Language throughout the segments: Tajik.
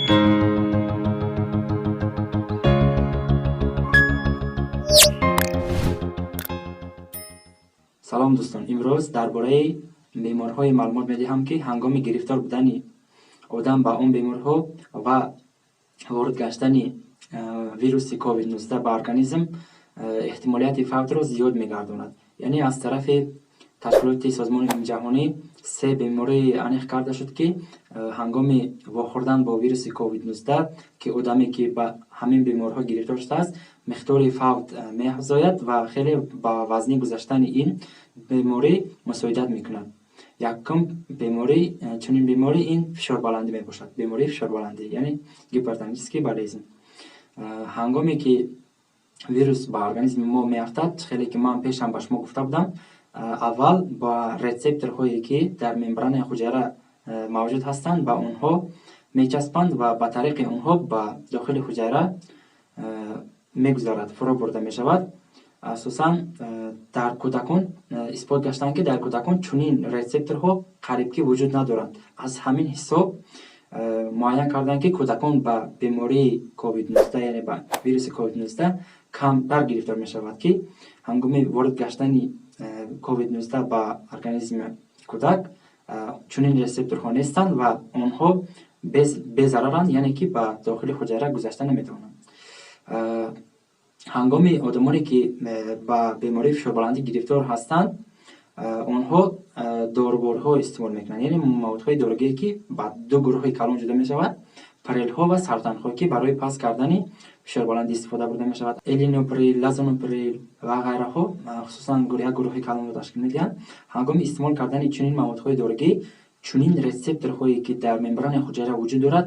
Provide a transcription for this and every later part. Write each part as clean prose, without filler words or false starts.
Салом, дӯстон! Имрӯз дар бораи бемориҳое маълумот медиҳам, ки ҳангоми гирифтор будани одам ба он бемориҳо ва ворид гаштани вируси COVID-19 ба организм эҳтимолияти фавтро зиёд мегардонад. Яъне аз тарафи ташкилоти Созмони Ҷаҳонӣ се бемории аниқ карда шуд, ки ҳангоми вохӯрдан бо вируси COVID-19, ки одаме, ки ба ҳамин бемориҳо гирифтор шудааст, миқдори фавт меафзояд ва хеле ба вазнин гузаштани ин беморӣ мусоидат мекунад. Якум беморӣ, чунин беморӣ ин фишорбаландӣ мебошад, бемории фишорбаландӣ, яъне гипертонический болезнь. Ҳангоме ки вирус ба организми мо меафтад, хеле ки ман пешам ба шумо гуфта будам, аввал ба рецепторҳое, ки дар мембранаи ҳуҷайра мавҷуд ҳастанд, ба онҳо мечаспанд ва ба тариқи онҳо ба дохили ҳуҷайра мегузарад, фуро бурда мешавад. Асосан дар кӯдакон исбот гаштанд, ки дар кӯдакон чунин рецепторҳо қариб ки вуҷуд надоранд. Аз ҳамин ҳисоб муайян карданд, ки кӯдакон ба бемории COVID-19, яъне ба вируси COVID-19 камтар гирифтор мешавад, ки ҳангоми ворид гаштани COVID-19 ба организми кӯдак чунин рецепторҳо нестанд ва онҳо безараранд, яъне ки ба дохили ҳуҷайра гузашта наметавонанд. Ҳангоми одамоне, ки ба бемории фишорбаландӣ гирифтор ҳастанд, онҳо дорувориҳо истифода мекунанд, яъне маводҳои доругие, ки ба ду гурӯҳи калон ҷудо мешавад: прилҳо ва сартанҳо, ки барои паст кардани фишорбаландӣ истифода бурда мешавад. Элиноприл, лазоноприл ва ғайраҳо хусусан як гурӯҳи калонро ташкил медиҳанд. Ҳангоми истеъмол кардани чунин маводҳои доругӣ, чунин рецепторҳое, ки дар мембранаи ҳуҷайра вуҷуд дорад,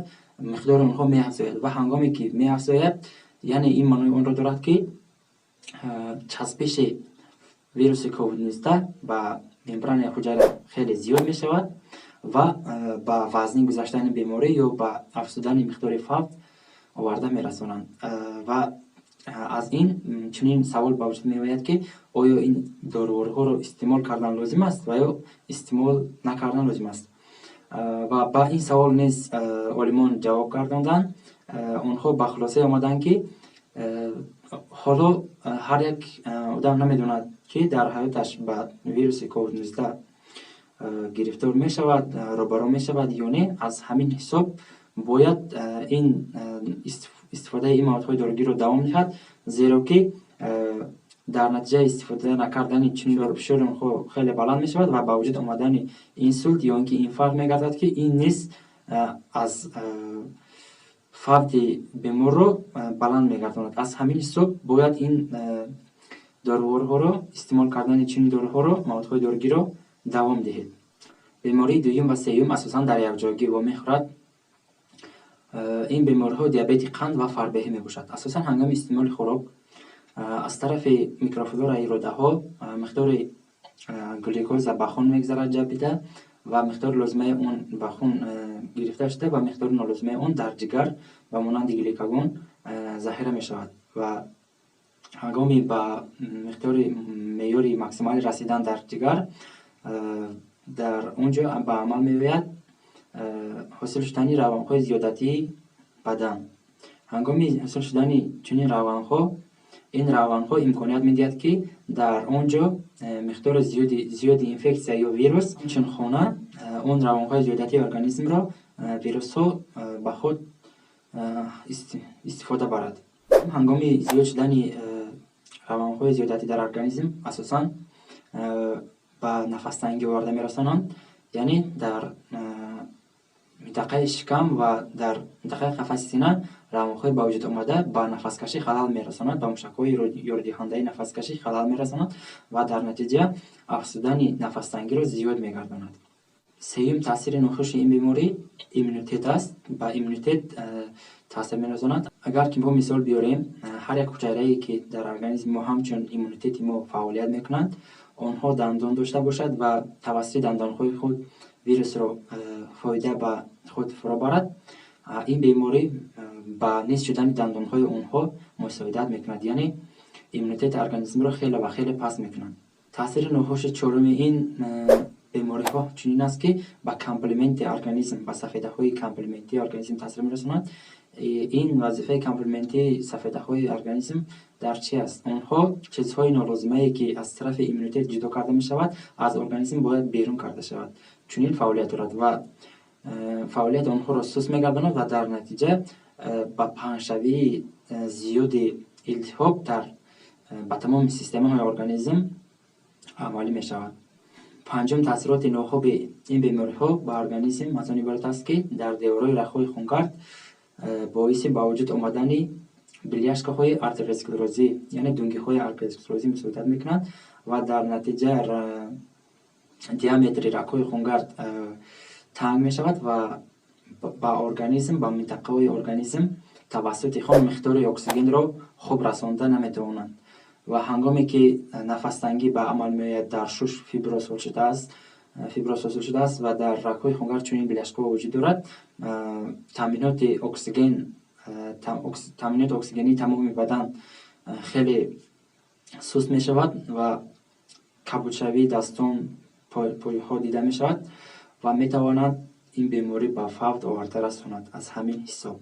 миқдори онҳо меафзояд ва ҳангоме ки меафзояд, яъне ин маънои онро дорад, ки часпиши вируси COVID-19 ба мембранаи ҳуҷайра хеле зиёд мешавад ва ба вазнин гузаштани беморӣ ё ба афзудани миқдори фавт оварда мерасонанд. Ва аз ин чунин савол ба вуҷуд меояд, ки оё ин дорувориҳоро истеъмол кардан лозим аст ва ё истеъмол накардан лозим аст? Ва ба ин савол низ олимон ҷавоб гардонданд. Онҳо ба хулосае омаданд, ки ҳоло ҳар як одам намедонад, ки дар ҳаёташ ба вируси COVID-19 гирифтор мешавад, рӯбарӯ мешавад ё не. Аз ҳамин ҳисоб бояд ин истифодаи ин маводҳои доругиро давом диҳад, зеро ки дар натиҷаи истифода накардани чунин фишори онҳо хеле баланд мешавад ва ба вуҷуд омадани инсулт ё ин ки инфаркт мегардад, ки ин низ аз фавти беморро баланд мегардонад. Аз ҳамин ҳисоб бояд ин дорувориҳоро, истеъмол кардани чунин доруҳоро, маводҳои доругиро давом диҳед. Бемории дуюм ва сеюм асосан дар якҷоягӣ вомехӯрад. Ин бемориҳо диабети қанд ва фарбеҳӣ мебошад. Асосан ҳангоми истеъмоли хӯрок аз тарафи микрофлораи рӯдаҳо миқдори глюкоза ба хун мегузарад ҷабида ва миқдори лозимаи он ба хун гирифта шуда ва миқдори нолозимаи он дар ҷигар ба монанди гликогон захира мешавад ва ҳангоми ба миқдори меъёри максималӣ расидан дар ҷигар, дар он ҷо ба амал меояд ҳосил шудани равғанҳои зиёдатии бадан. Ҳангоми ҳосил шудани чунин равғанҳо, ин равғанҳо имконият медиҳад, ки дар он ҷо миқдори зиёди инфексия ё вирус чун хона он равғанҳои зиёдатии организмро вирусҳо ба худ истифода барад. Ҳангоми зиёд шудани равғанҳои зиёдатӣ дар организм асосан ба нафастангӣ оварда мерасонанд, яъне дар минтақаи шикам ва дар минтақаи қафаси сина равғанҳои ба вуҷуд омада ба нафаскашӣ халал мерасонад, ба мушакҳои ёридиҳандаи нафаскашӣ халал мерасонад ва дар натиҷа афзудани нафастангиро зиёд мегардонад. Сеюм таъсири нохуши ин беморӣ иммунитет аст, ба иммунитет таъсир мерасонад. Агар ки мо мисол биёрем, ҳар як ҳуҷайрае, ки дар организми мо ҳамчун иммунитети мо фаъолият мекунанд, онҳо дандон дошта бошад ва тавассути дандонҳои худ вирусро фоида ба худ фуро барад, ин беморӣ ба нест шудани дандонҳои онҳо мусоидат мекунад, яъне иммунитети организмро хеле ва хеле паст мекунад. Таъсири нохуши чоруми ин Бемориҳо чунин аст, ки ба комплементи организм, ба сафедаҳои комплементии организм таъсир мерасонад. Ин вазифаи комплементии сафедаҳои организм дар чи аст? Онҳо чизҳои нолозимае, ки аз тарафи иммунитет ҷудо карда мешавад, аз организм бояд берун карда шавад. Чунин фаъолият дорад ва фаъолияти онҳоро суст мегардонад ва дар натиҷа ба паҳншавии зиёди илтиҳоб дар ба тамоми системаҳои организм амалӣ мешавад. Панҷум, таъсироти нохуби ин бемориҳо ба организм аз он иборат аст, ки дар деворҳои рагҳои хунгард боиси ба вуҷуд омадани бляшкаҳои артериосклерозӣ, яъне дунгиҳои артериосклерозӣ мусоидат мекунад ва дар натиҷа диаметри рагҳои хунгард танг мешавад ва ба организм, ба минтақаҳои организм тавассути хун миқдори оксигенро хуб расонда наметавонанд. Ва ҳангоме ки нафастангӣ ба амал меояд, дар шуш фиброз ҳосил шудааст ва дар рагҳои хунгард чунин бляшкаҳо вуҷуд дорад, таъминоти оксигении тамоми бадан хеле суст мешавад ва кабудшавии дастон, пойҳо дида мешавад ва метавонад ин беморӣ ба фавт оварда расонад. Аз ҳамин ҳисоб,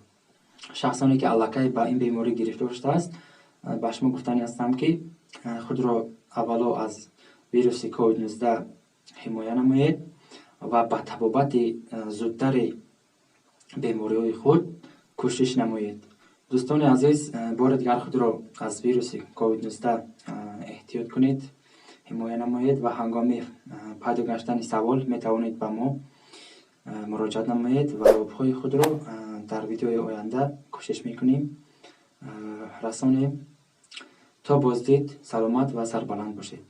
шахсоне, ки аллакай ба ин беморӣ гирифтор шудааст, ба шумо гуфтанӣ ҳастам, ки худро аввало аз вируси COVID-19 ҳимоя намоед ва ба табобати зудтари бемориҳои худ кӯшиш намоед. Дӯстони азиз, бори дигар худро аз вируси COVID-19 эҳтиёт кунед, ҳимоя намоед ва ҳангоми пайдо гаштани савол метавонед ба мо муроҷиат намоед ва ҷавобҳои худро дар видеои оянда кӯшиш мекунем расонем. То боздид, саломат ва сарбаланд бошед.